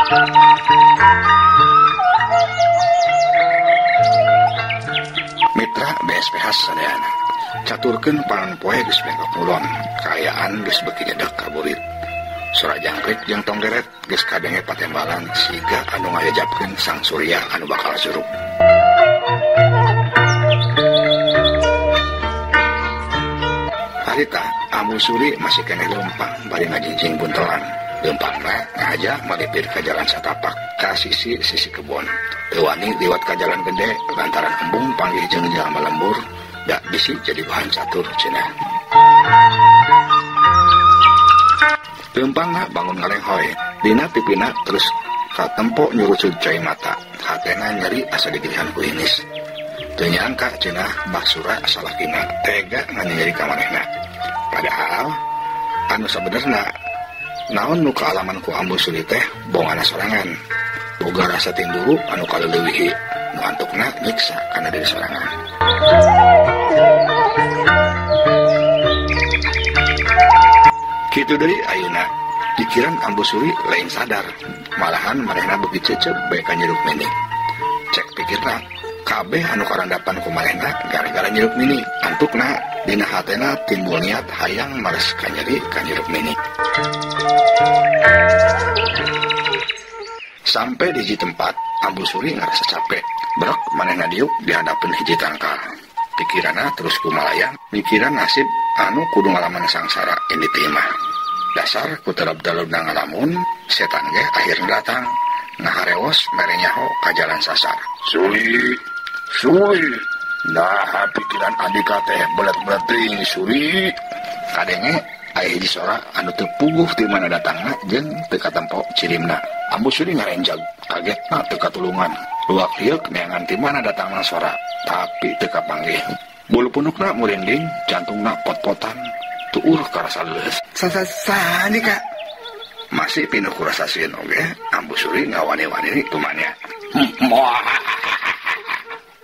Mitra BSPH sadayana. Caturkeun panon poe geus bengkok ngulon, kaayaan geus beuki nyedak ka burit. Sora jangkrik jeung tonggeret geus kadenge patembalan siga anu ngajajabkeun sang surya anu bakal surup. Harita Ambu Suri masih keneh leumpang bari ngajingjing buntelan. Leumpangna ngahaja malipir ka jalan satapak ka sisi-sisi kebon. Teu wani liwat ka jalan gede lantaran embung panggih jeung jalma lembur da bisi jadi bahan catur cenah. Leumpangna bangun ngalenghoy, dina pipina terus katempo nyurucud cai mata, hatena nyeri asa digilihan ku hinis. Teu nyangka cenah Mbah Sura salakina tega nganyeri ka manehna. Padahal anu sabenerna naon nu kaalaman ku Ambu Suri teh bongana sorangan. Boga rasa tinduru anu kaleulewihi, nu antukna nyiksa kana diri sorangan. Kitu deui ayeuna pikiran Ambu Suri lain sadar, malahan manehna beuki cecep bae ka Nyi Rukmini. Cek pikirna kabeh anu karandapan ku manehna gara-gara Nyi Rukmini. Antukna dina hatena timbul niat hayang males ka nyeri ka Nyi Rukmini. Sampai di hiji tempat, Ambu Suri ngarasa capek. Brek manehna diuk di handapeun hiji tangkal. Pikiranna terus kumalayang, mikiran nasib anu kudu ngalaman sangsara ini timah. Dasar ku teleb-telebna ngalamun, setan ge akhirna datang ngaharewos mere nyaho ka jalan sasar. Suri, Suri, nah pikiran andika teh belet-belet teuing Suri. Kadenge aya hiji sora anu teu puguh ti mana datangna jeung teu katempo cirimna. Ambu Suri ngarenjag, kagetna teu katulungan. Luak lieuk neangan ti mana datangna sora, tapi teu kapanggih. Bulu punukna murinding, jantungna pot-potan, tuur karasa leuleus. Sa Andika. Masih pinuh ku rasa sieun oge, Ambu Suri ngawani-wani tumanya.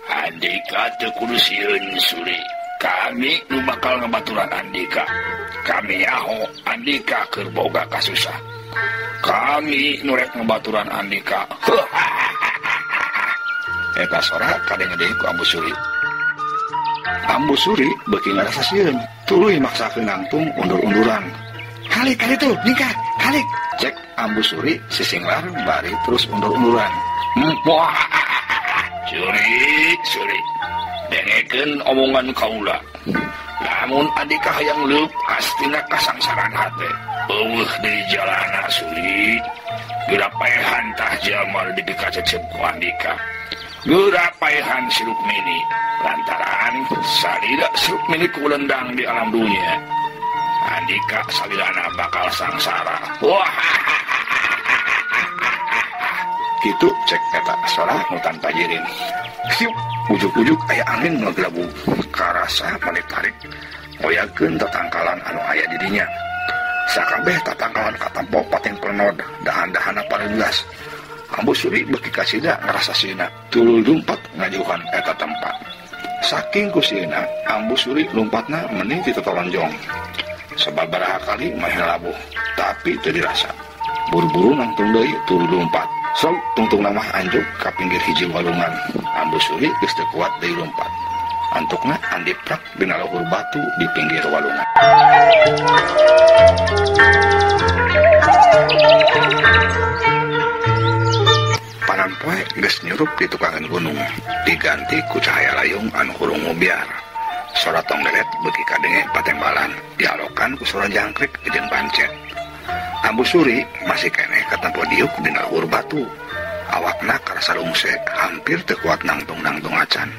Andika teu kudu sieun Suri. Kami nu bakal ngebaturan Andika. Kami nyaho Andika keur boga kasusah. Kami nu rek ngebaturan Andika. Eta sora kadenge deui ku Ambu Suri. Ambu Suri beuki ngarasa sieun, tuluy maksakeun nangtung undur-unduran. Halik kali tuh, nikah, halik. Cek Ambu Suri sisinglar bari terus undur-unduran. Suri, Suri. Dengekeun omongan kaula. Lamun andika hayang leup astina kasangsaran hate. Eueuh deui jalana Suri. Geura paehan tah jalma dipikacecep ku andika. Geura paehan si Rukmini. Lantaran salila si Rukmini kulendang di alam dunia. Andika salilana bakal sangsara. Wah. Kitu cek eta sora nu tanpa jirin. Hiup, ujuk-ujuk aya angin ngagelabu. Karasa maneh tarik ngoyakeun tatangkalan anu aya di dinya. Sakabeh tatangkalan katampo pating plenod, dahan-dahana pareunggas. Ambu Suri beuki kasida ngarasa sieuna, tuluy lumpat ngajauhan eta tempat. Saking kusieuna, Ambu Suri lumpatna meni ti totolonjong. Sababaraha kali manehna labuh, tapi teu dirasa. Buru-buru nangtung deui tuluy lumpat. Sok tungtungna mah anjuk ka pinggir hiji walungan. Ambu Suri geus teu kuat deui lumpat. Antukna andiprak dina luhur batu di pinggir walungan. Panon poe geus nyurup di tukangan gunung, diganti ku cahaya layung anu hurung mubiar. Sora tonggeret beuki kadenge patembalan, dialokan ku sora jangkrik jeung pancet. Ambu Suri masih keneh katempo diuk dina luhur batu. Awakna karasa rungse, hampir teu kuat nangtung-nangtung acan.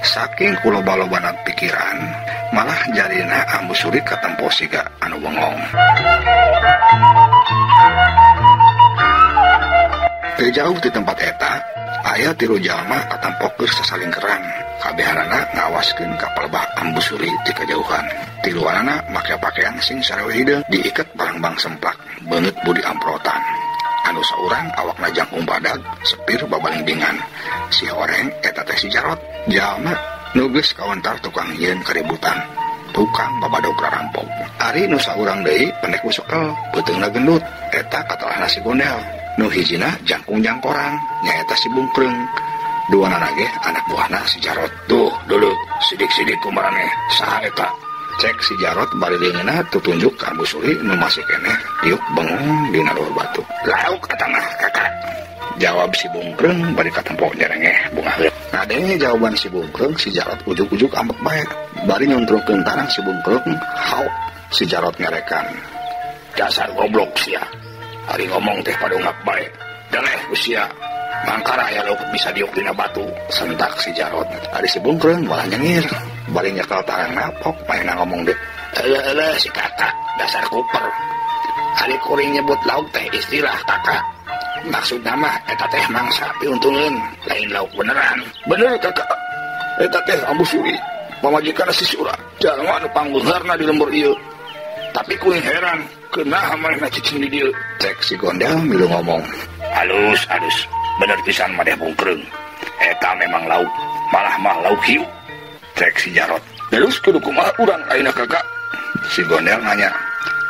Saking kuloba-lobana pikiran, malah jarina Ambu Suri katempo siga anu bengong. Teu jauh ti tempat eta, aya tilu jalma katempo keur sasaling kerang. Kabehanana ngawaskeun ka palebah Ambu Suri ti kajauhan. Tiluanana make pakaian sing sarewe hideung, diiket barangbang semplak, beungeut budi amprotan. Anu saurang awakna jangkung badag, sepir babalingdingan. Si horeng eta teh si Jarot, jalma nu geus kawentar tukang yeun kaributan, tukang babadog rarampok. Ari nu saurang deui pendek busekel, beuteungna gendut, eta katalahna si Gondel. Nu hijina jangkung jangkorang nyaeta si Bungkreung. Duanana ge anak buahna si Jarot. Duh, dulu sidik-sidik kumaraneh saha eta? Cek si Jarot bari leungeunna tutunjuk ka Ambu Suri nu masih keneh diuk bengong dina luhur batu. Lauk eta mah kakak. Jawab si Bungkreung bari katempo nyerengeh bungaheun. Ngadenge jawaban si Bungkreung, si Jarot ujug-ujug ambek bae. Bari nyontrongkeun tarang si Bungkreung, hau si Jarot ngarekan. Dasar goblok sia. Ari ngomong teh padungap bae. Deleh ku sia. Mangkara aya lauk bisa diuk dina batu, sentak si Jarot. Ari si Bungkreung malah nyengir. Bari nyekel tarang napok manehna ngomong deui. Eleh-eleh si kakak, dasar kuper. Ari kuring nyebut lauk teh istilah kakak. Maksudna mah eta teh mangsa piuntungeun, lain lauk beneran. Bener kakak. Eta teh Ambu Suri, pamajikan si Sura. Jalma anu pangbeungharna di lembur ieu. Tapi kuring heran, kunaha manehna cicing di dieu? Cek si Gondel milu ngomong. Halus, halus. Bener pisan maneh Bungkreung. Eta memang lauk, malah mah lauk hiu. Cek si Jarot. Terus kudu kumaha urang ayeuna kakak? Si Gondel nanya.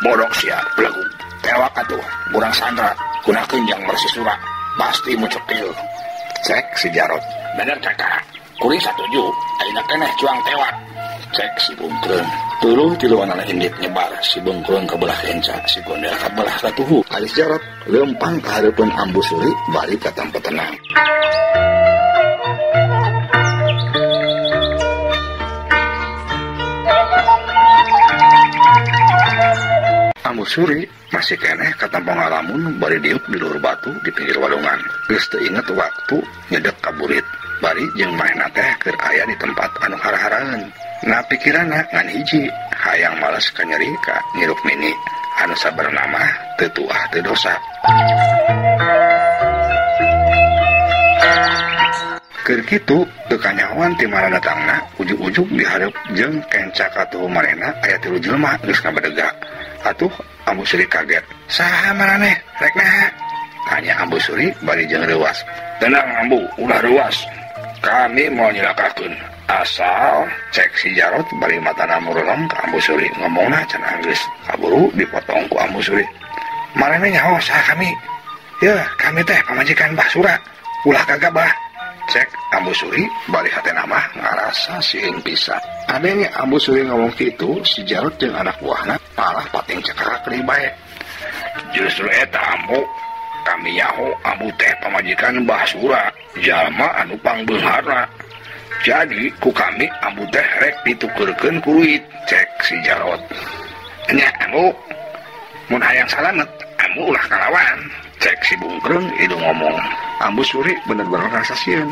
Bodok sia, belagu. Tewak atuh, urang sandra. Gunakeun jang mersi Sura, pasti mucekil. Cek si Jarot. Bener kakak, kuring satuju, ayeuna keneh cuang tewak. Cek si Bungkreung. Tuluh tiluanana indit nyebar, si Bungkreung kabelah kenca, si Gondel kabelah katuhu. Alis Jarot leumpang ka hareupeun Ambu Suri bari ka tempat tenang. Ambu Suri masih keneh katampo ngalamun bari diuk di luhur batu di pinggir walungan. Geus teu inget waktu nyedek ka burit. Bari jeung manehna teh keur aya di tempat anu hara-haraeun. Na pikiranna ngan hiji, hayang males ka nyeri ka ngirup mini anu sabarna mah teu tuah teu dosa. Keur kitu teu kanyahoan ti mana datangna ujug-ujug dihareup jeung kenca katuhu manehna aya tilu jelema geus ngabedega. Atuh Ambu Suri kaget. Saha maraneh? Rek naha? Tanya Ambu Suri bari jeung reuas. Tenang Ambu, ulah reuas. Kami mau nyilakakeun. Asal cek si Jarot bari matana mureleng ka Ambu Suri. Ngomongna can anggeus kaburu dipotong ku Ambu Suri. Maraneh nyaho saha kami? Yeuh, kami teh pamajikan Bah Sura. Ulah kagabah. Cek Ambu Suri bari hatena mah ngarasa sieun pisan. Adenge Ambu Suri ngomong kitu, si Jarot jeung anak buahna malah pating cekak deui bae. Justru eta Ambu, kami nyaho Ambu teh pamajikan Bah Sura, jalma anu pangbeungharna. Jadi ku kami Ambu teh rek ditukeurkeun ku duit, cek si Jarot. Nya Ambu, mun hayang salamet, Ambu ulah kalawan, cek si Bungkreung ieu ngomong. Ambu Suri bener-bener rasa sieun.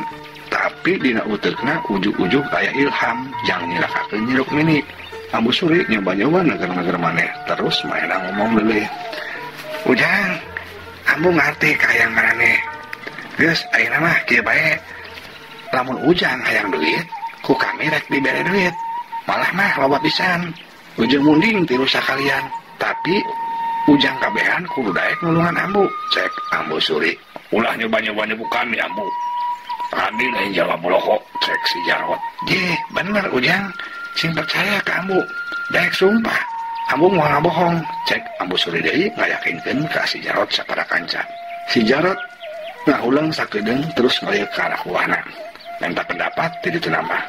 Tapi dina uteukna ujug-ujug aya ilham jang nyilakakeun Nyi Rukmini. Ambu Suri nyoba-nyoba neger-neger maneh, terus manehna ngomong leuleih. Ujang, Ambu ngarti kahayang maraneh. Geus ayeuna mah kieu bae. Lamun Ujang hayang duit, ku kami rek dibere duit. Malah mah loba pisan. Ujang munding tilu sakalian, tapi Ujang kabehan kudu daek nulungan Ambu, cek Ambu Suri. Ulah nyoba-nyoba nipu kami Ambu. Kami lain jawab boloko, cek si Jarot. Jeh, bener Ujang, sing percaya ke Ambu. Daek sumpah, Ambu moal ngabohong, cek Ambu Suri deui ngayakinkeun ka si Jarot sapara kanca. Si Jarot ngahuleung sakedeung terus ngalieu ka anak buahna. Minta pendapat ti ditu mah.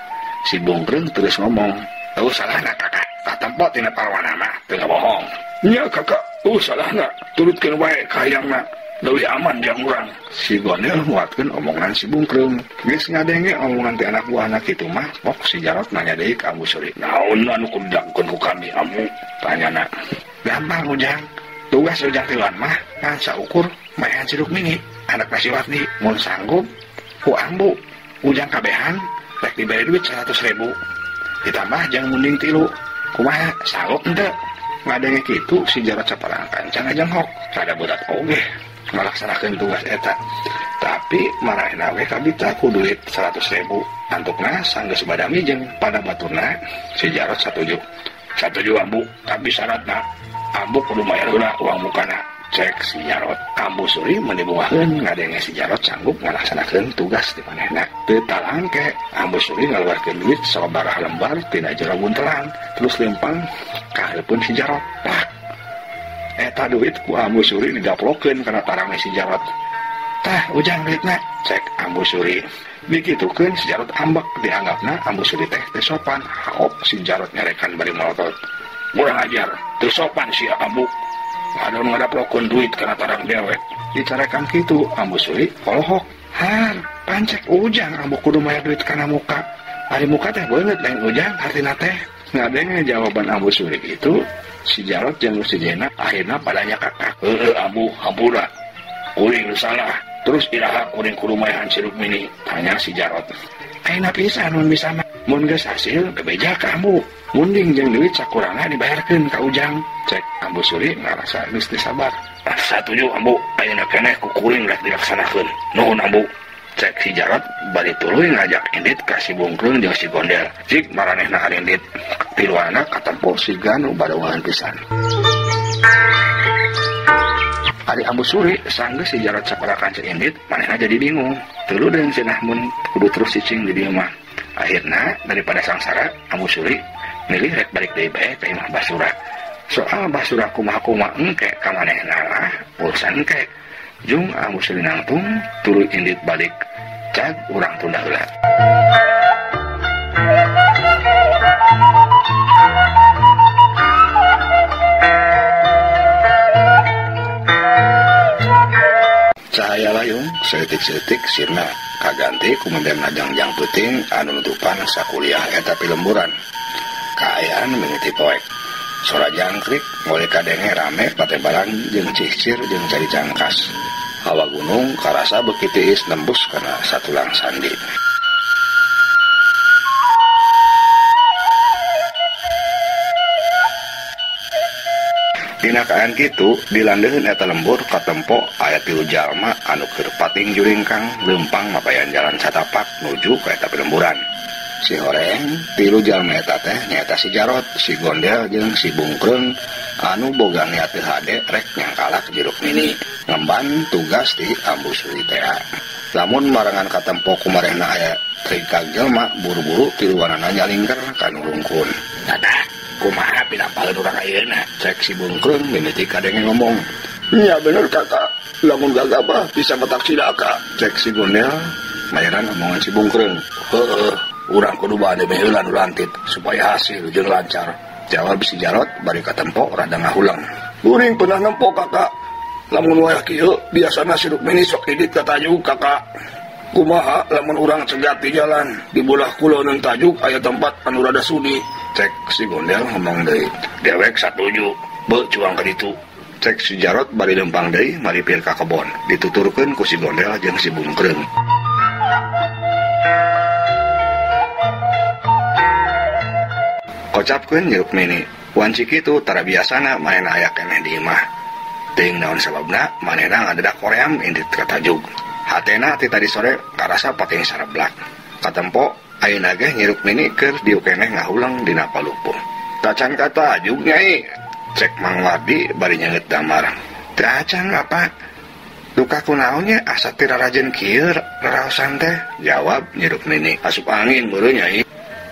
Si Bungkreung terus ngomong, "Eueuh salahna kakak, katempo tina parwana mah teu ngabohong." Nya kakak, eueuh salahna, turutkeun wae kahayangna. Leuwih aman jang urang. Si Gondel nguatkeun omongan si Bungkreung. Geus ngadenge omongan ti anak buahna kitu mah, pok si Jarot nanya deui ka Ambu Suri. Naon anu kudu dilakukeun ku kami Ambu? Tanyana. Gampang Ujang. Tugas Ujang tiluan mah ngan saukur maehan si Rukmini, anak si Wardi. Mun sanggup ku Ambu, Ujang kabehan rek dibere duit 100.000. Ditambah jang munding tilu. Kumaha sanggup henteu? Ngadenge kitu si Jarot saparang kanca ngajenghok. Rada budak oge melaksanakan tugas eta. Tapi marahna we kabita ku duit 100.000. Antukna sanggeus badami jeung pada baturna si Jarot satuju. Satuju Ambu, tapi syaratna Ambu kudu mayar heula uang mukana, cek si Jarot. Ambu Suri meni bungaheun ngadenge si Jarot sanggup ngalaksanakeun tugas di manehna. Teu talangke Ambu Suri ngaluarkeun duit sababaraha lembar tina jero buntelan, terus lempang ka hareupeun si Jarot. Pak, Eta duit ku Ambu Suri didaplokeun kana tarang si Jarot. Tah Ujang duitna, cek Ambu Suri. Dikitukeun si Jarot ambek, dianggapna Ambu Suri teh teu sopan. Haop si Jarot nyarekan bari melotot. Kurang ajar, teu sopan si Ambu. Adon ngadaplokeun duit kana tarang dewek. Dicarekan kitu Ambu Suri polohok. Har, pancek Ujang Ambu kudu mayar duit kana muka. Ari muka teh beungeut lain Ujang hartina teh. Ngadenge jawaban Ambu Suri itu, si Jarot jeung si Jena akhirna padanya kakak. Heueuh Ambu, hampura. Kuring salah. Terus iraha kuring kudu maehan si Rukmini, tanya si Jarot. Ayeuna pisan mun bisa mah. Mun geus hasil bebeja ka Ambu. Munding jeung duit sakurangna dibayarkeun ka Ujang. Cek Ambu Suri ngarasa geus teu sabar. Satuju Ambu, ayeuna keneh ku kuring rek dilaksanakeun. Nuhun Ambu. Cek si Jarot bari tuluy ngajak indit ka si Bungkreung jeung si Gondel. Cik maranehna arindit. Tiluana katempo siga nu badawangan pisan. Ari Ambu Suri sanggeus si Jarot saparakan cek indit, manehna jadi bingung. Tuluy deung cenah mun kudu terus cicing di dieu mah. Akhirna daripada sangsara, Ambu Suri milih rek balik deui bae ka imah Basura. Soal Basura kumaha-kumaha engke ka manehna lah urusan engke. Jung Ambu Suri nangtung tuluy indit balik cag urang tunda heula. Cahaya layung seetik-seetik sirna kaganti kumendemna jangjang peuting anu nutupan sakuliah eta pilemburan. Kaayaan mimiti poek. Sora jangkrik mulai kadenge rame patembalan jeung cicir jeung cari jangkas. Hawa gunung karasa beuki tiis nembus kana satulang sandi. Dina kaayaan kitu dilandeuheun eta lembur katempo aya tilu jalma anu keur pating juringkang leumpang mapayan jalan satapak nuju ka eta pilemburan. Si horeng tilu jalma eta teh nyaeta si Jarot, si Gondel jeung si Bungkreung anu boga niat teu hade rek nyangkalak Nyi Rukmini ngemban tugas di Ambu Suri teh. Lamun marangan katempo kumarehna aya trikag jelma buru-buru tiluanana nyalingker ka nu rungkun. Tata, kumaha pinampaheun urang ayeuna? Cek si Bungkreung mimiti kadenge ngomong. Nya bener kakak, lamun gagabah bisa matak cilaka. Cek si Gondel mayaran omongan si Bungkreung. Heueuh, urang kudu bade heula nu lantip supaya hasil jeung lancar. Jawab si Jarot bari katempo rada ngahulang. Kuring pernah nempo kakak. Lamun wayah kieu biasana si Rukmini sok idit ka tajuk kakak. Kumaha lamun urang cegat di jalan di bulah kulon tajuk aya tempat anu rada sudi. Cek si Gondel ngomong deui. Dewek satuju, beuh cuang ka ditu. Cek si Jarot bari lempang deui maripir ka kebon. Dituturkeun ku si Gondel jeung si Bungkreung. Kocapkeun Nyi Rukmini, wanci kitu tara biasana manehna aya keneh di imah. Teuing naon sababna manehna ngadedak koream indit ka tajuk. Hatena ti tadi sore karasa pating sareblak. Katempo ayeuna ge Nyi Rukmini keur diuk keneh ngahulang dina palupuh. Tacan ka tajuk nyai, cek Mang Wardi bari nyeungeut damar. Teu acan apa? Duka kunaon nya asa teu rarajeun kieu raraosan teh? Jawab Nyi Rukmini. Asup angin meureun nyai.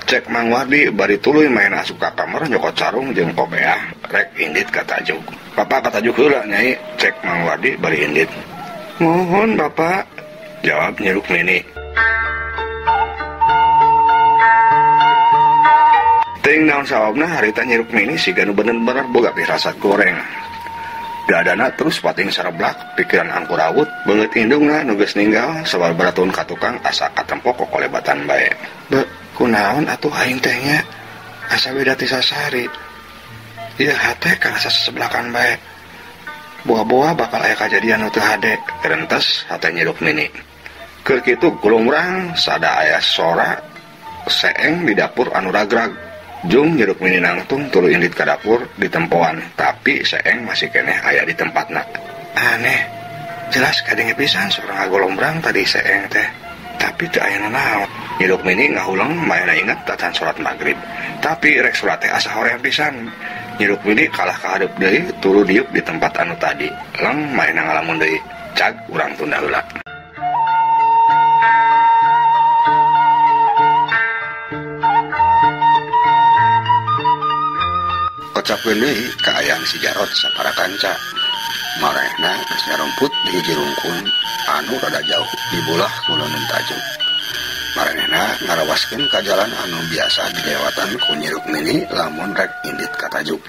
Cek Mang Wardi bari tuluy main asup ka kamar nyokot sarung jeung kopeah rek indit ka tajuk. Bapak ka tajuk heula nyai, cek Mang Wardi bari indit. Mohon bapak, jawab Nyi Rukmini. Teuing naon sababna harita Nyi Rukmini siga nu bener-bener boga pirasat goreng. Dadana terus pating sareblak, pikiran angkurawut, beungeut indungna nu geus ninggal sababaraha taun ka tukang asa katempo kokolebatan bae. Be, kunaon atuh aing teh nya asa beda ti sasari. Ieu hate karasa sesebelakan bae. Boa-boa bakal aya kajadian nu teu hade, rentes hate Nyi Rukmini. Keur kitu gulumrang sada aya sora seeng di dapur anu ragrag. Jung Nyi Rukmini nangtung tuluy indit ka dapur di tempoan, tapi seeng masih keneh aya di tempatna. Aneh, jelas kadenge pisan sora ngagolombrang tadi seeng teh. Tapi teu aya nanaon. Nyi Rukmini ngahulang mayana inget tacan salat magrib. Tapi rek salat teh asa hoream pisan. Nyi Rukmini kalah ka hareup deui tuluy diuk di tempat anu tadi. Leng mayana ngalamun deui. Cag urang tunda heula. Kocapkeun deui kaayaan si Jarot sapara kanca. Marehna geus nyarumput di hiji rungkun anu rada jauh di bulah kuloneun tajuk. Marehna ngarawaskeun ka jalan anu biasa dilewatan ku Nyi Rukmini lamun rek indit ka tajuk.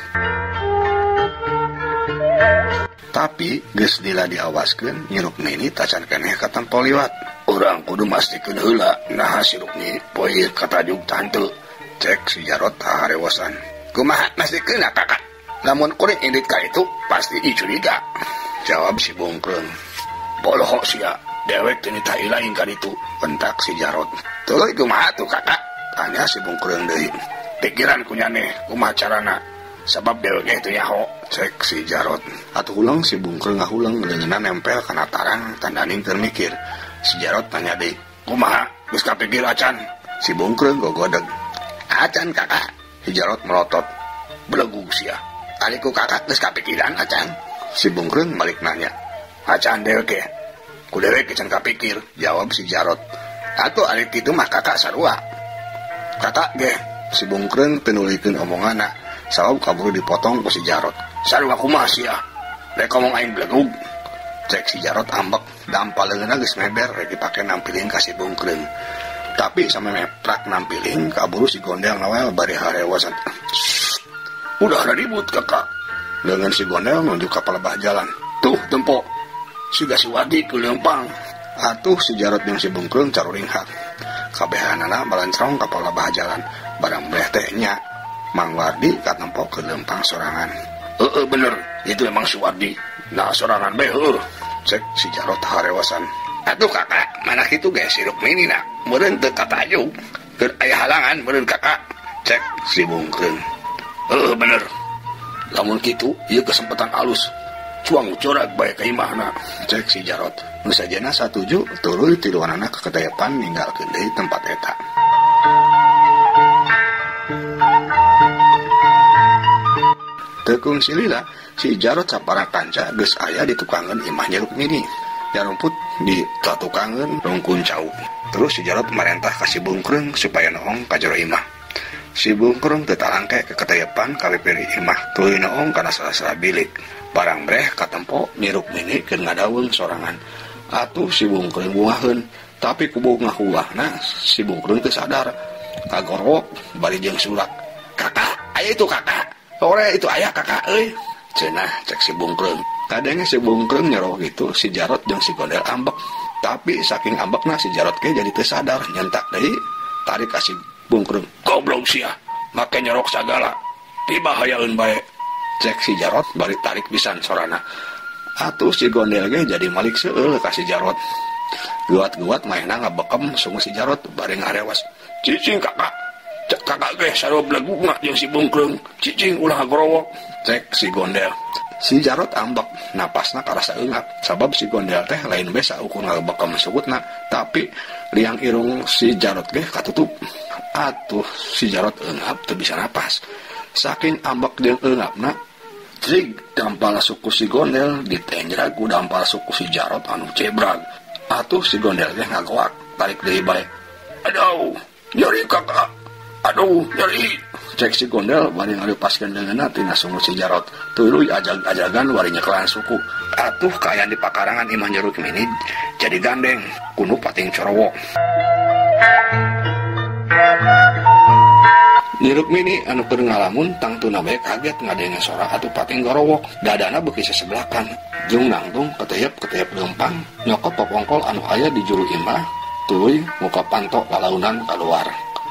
Tapi geus lila diawaskeun Nyi Rukmini tacan keneh katempo liwat. Urang kudu mastikeun heula naha si Rukmini poe ka tajuk tante. Cek si Jarot harewosan. Kumaha mastikeun kakak? Lamun kuring indit ka itu pasti dicuriga. Jawab si Bungkreung. Bolohok sia, dewek teu nitah ilaing ka ditu, bentak si Jarot. Tuluy kumaha tuh kakak? Tanya si Bungkreung deui. Pikiran ku nyaneh kumaha carana? Sabab dewek ge teu nyaho, cek si Jarot. Atuh huleng si Bungkreung ngahuleng leungeunna nempel kana tarang tandaning keur mikir. Si Jarot tanya deui, kumaha? Geus kapikir acan? Si Bungkreung gogodeg. Acan kakak. Si Jarot melotot. Belegug sia. Ari ku kakak geus kapikiran acan. Si Bungkreung balik nanya. Acan dewek ge? Ku dewek can kapikir, jawab si Jarot. Atuh ari kitu mah kakak sarua. Kakak ge? Si Bungkreung teu nuluykeun omonganna, sabab kaburu dipotong ku si Jarot. Sarua kumaha sia? Rek ngomong aing belegug. Cek si Jarot ambek, dampal leungeunna geus meber rek dipake nampiling ka si Bungkreung. Tapi samemeh prak nampiling kaburu si Gondel nawel bari harewasan. Udah ada ribut kakak. Leungeun si Gondel nunjuk ka palebah jalan. Tuh tempo siga si Wardi ke leumpang. Atuh si Jarot jeung si Bungkreung caruringhak. Kabehanana balancrong ka palebah jalan. Barang breh teh nya Mang Wardi katempo ke leumpang sorangan. Heeh bener, itu memang si Wardi. Nah sorangan bae heuh. Cek si Jarot harewasan. Atuh kakak, mana kitu ge si Rukmini na. Meureun teu katajuk. Keur aya halangan meureun kakak. Cek si Bungkreung. Heeh bener. Lamun kitu ieu kesempatan alus. Cuang corak bae ka imahna. Cek si Jarot. Nu sajena satuju tuluy tiluanana kekedayapan ninggalkeun deui tempat eta. Tekung silila si Jarot sapara kanca geus aya di tukangeun imah Nyi Rukmini. Nyarumput di tatukangeun rungkun cau. Terus si Jarot marentah ka si Bungkreung supaya noong ka jero imah. Si Bungkreung teu talangke keketayepan ka pipir imah tuluy noong kana salah-salah bilik. Barang breh katempo Nyi Rukmini keur ngadaweung sorangan. Atuh si Bungkreung bungaheun, tapi ku bungah-bungahna si Bungkreung teu sadar. Kagorowok bari jeung surak. Kakak, aya itu kakak. Sore itu ayah kakak euy. Cenah cek si Bungkreung. Kadangnya si Bungkreung nyerok gitu, si Jarot jeung si Gondel ambek. Tapi saking ambekna si Jarot ge jadi teu sadar, nyentak deui tarik ka si Bungkreung. Goblok sia, make nyerok sagala. Dibahayaeun bae. Cek si Jarot bari tarik pisan sorana. Atuh si Gondel ge jadi malik seueul ka si Jarot. Guat-guat maehna ngabekem sungu si Jarot bari ngarewas. Cicing kakak. Cek kakak ge sarua belegugna jeung si Bungkreung. Cicing ulah ngagorowok. Cek si Gondel. Si Jarot ambek, napasna karasa eungap. Sabab si Gondel teh lain bae saukur ngabekem sukutna, tapi liang irung si Jarot ge katutup. Atuh si Jarot eungap teu bisa napas. Saking ambek jeung eungapna, jig dampal suku si Gondel ditenjrag ku dampal suku si Jarot anu cebrag. Atuh si Gondel teh ngagoak, tarik deui bae. Aduh, nyeri kakak. Aduh, nyeri. Cek si Gondel bari ngalupaskeun leungeunna tina sungut si Jarot. Tuluy ajag-ajagan bari nyekelan suku. Atuh kaayaan di pakarangan imah Nyi Rukmini jadi gandeng kunu pating corowok. Nyi Rukmini anu keur ngalamun tangtuna bae kaget ngadenge sora atuh pating gorowok. Dadana beuki sesebelakan. Jeung nangtung keteyep-keteyep leumpang nyokot popongkol anu aya di juru imah tuluy muka panto lalaunan kaluar.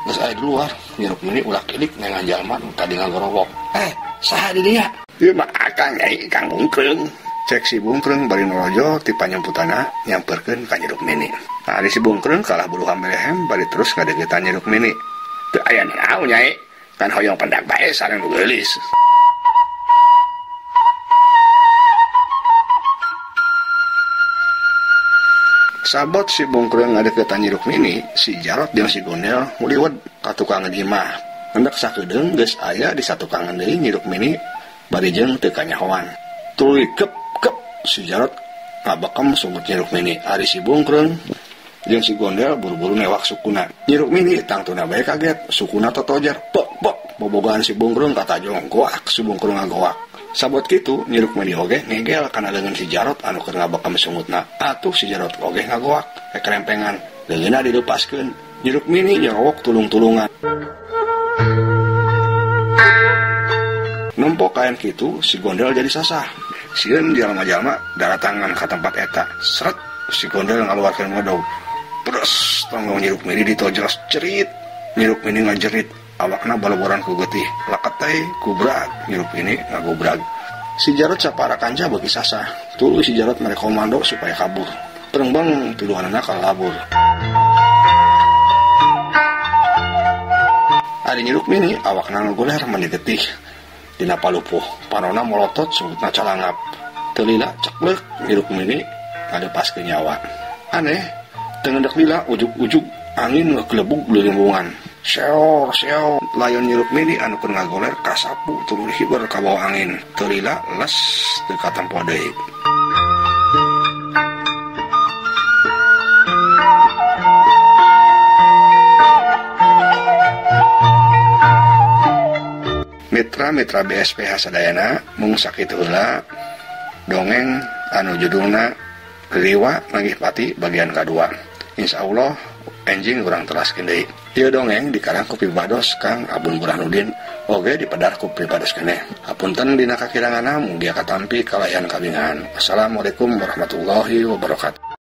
Geus aya di luar, Nyi Rukmini ulah kilik nengan jalma nu tadi ngagorowok. Saha di dieu? Ieu mah akang nyai Kang Bungkreung. Cek si Bungkreung bari nolojo ti panyamputanna nyamperkeun ka Nyi Rukmini. Nah, ari si Bungkreung kalah buru hamelehem bari terus ngadeukeutan Nyi Rukmini. Teu aya naon nyai, kan hoyong pendak bae sareng nu geulis. Sabot si Bungkreung ngadeukeutan Nyi Rukmini, si Jarot jeung si Gondel nguliwet ka tukangan imah. Hendak sakedeung geus aya di satukangan deui Nyi Rukmini bari jeung teu kanyahoan. Tuluy kep kep si Jarot ngabekem sungut Nyi Rukmini. Ari si Bungkreung Jeung si Gondel buru-buru newak sukuna. Nyi Rukmini tangtuna bae kaget, sukuna totojer, pok pok bobogohan si Bungkrung katajong goak, si Bungkrung ngagoak. Sabot kitu Nyi Rukmini oge ngegel kana leungeun si Jarot anu keur ngabekem sungutna. Atuh si Jarot oge ngagoak, kekrempengan, leungeunna dileupaskeun. Nyi Rukmini nyerowok tulung-tulungan. Nempok kain kitu si Gondel jadi sasah. Sieun jalma-jalma daratangan ka tempat eta. Sret si Gondel ngaluarkeun modog. Terus tonggong Nyi Rukmini ditojros cerit. Nyi Rukmini ngajerit, awakna baloboran ku getih, laketai kubrag, Nyi Rukmini ngagobrag. Si Jarot sapara kanca beuki sasah. Tuluy si Jarot mere komando supaya kabur. Terengbeng tuduhanana kalabur. Ari Nyi Rukmini awakna ngagoler mani getih. Dina palupuh, panona molotot sungutna calangap. Teu lila ceklek Nyi Rukmini ngadepaskeun nyawa. Aneh, tengendek lila ujug-ujug angin ngegelebug lilimbungan. Seor seor layon Nyi Rukmini anu keur ngagoler kasapu tuluy hiber ka bawah angin. Teu lila les teu katempo deui. Mitra-mitra BSPH sadayana mung sakitu heula dongeng anu judulna Riwa Manggih Pati bagian kadua. Insyaallah enjing urang teraskeun deui. Ieu dongeng dikarang ku pibados Kang Abun Burhanuddin oge dipedar ku pibados keneh. Hapunten dina kakiranganna mugia katampi kalayan kabingahan. Assalamualaikum warahmatullahi wabarakatuh.